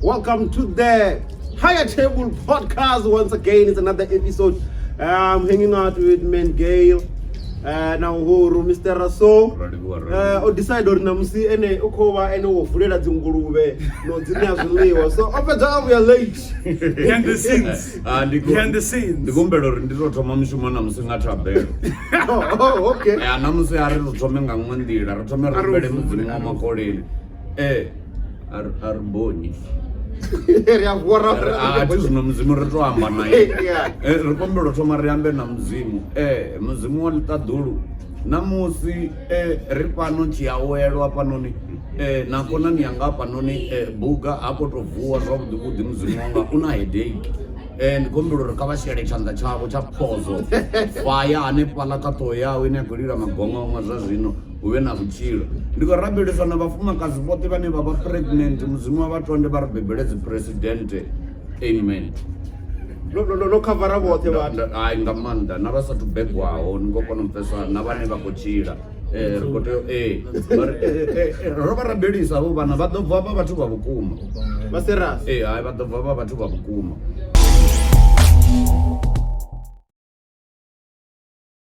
Welcome to the Higher Table Podcast. Once again, it's another episode. I'm hanging out with Man Gale. Na Uhuru, Mr. Raso. Ro livhuwa, ro livhuwa. O decide uri namusi ene u khou vha ene wo vulela dzinguluvhe no dzi ṋea zwiḽiwa, so o fhedza a vhuya late. Behind the scenes. Ah, ndi khou- Behind the scenes. Ndi khou humbela uri ndi tou thoma mushumo namusi nga thabelo. Oh, okay. Ya, namusi a ri ri thome nga ṅwe nḓila, ri thome ri A ri humbele vule, Mudzimu wa a ri makoleni. A ri a ri bonyi. Ri a vuwa A thi zwino Mudzimu ri to amba naye. Yeah. Ri kombela u thoma ri ambe na Mudzimu. Mudzimu wa ḽiṱaḓulu, namusi ri fhano tshiawelo hafhanoni, na khonani yanga hafhanoni, buga ha khou tou vuwa zwavhuḓi vhuḓi, Mudzimu wanga u na headache. Ndi khou humbela uri kha vha shele tshanḓa tshavho tsha phozo faya hanefhaḽa kha ṱhoho yawe ine ya khou lila magongongwa zwa zwino, hu vhe na vhutshilo. Ndi khou rabelisa na vhafumakadzi vhoṱhe vhane vha vha pregnant, Mudzimu wa vha tonde vha ri bebele dzi president. Amen. No khavara vhoṱhe vhathu. Hai, nga maanḓa na vha sathu begwaho, ni khou kona u pfesa, na vhane vha khou tshila. Ri khou tea ro vha rabelisa havho vhana vha ḓo bva vha vhathu vha vhukuma. Vha serious. Hai, vha ḓo bva vha vhathu vha vhukuma.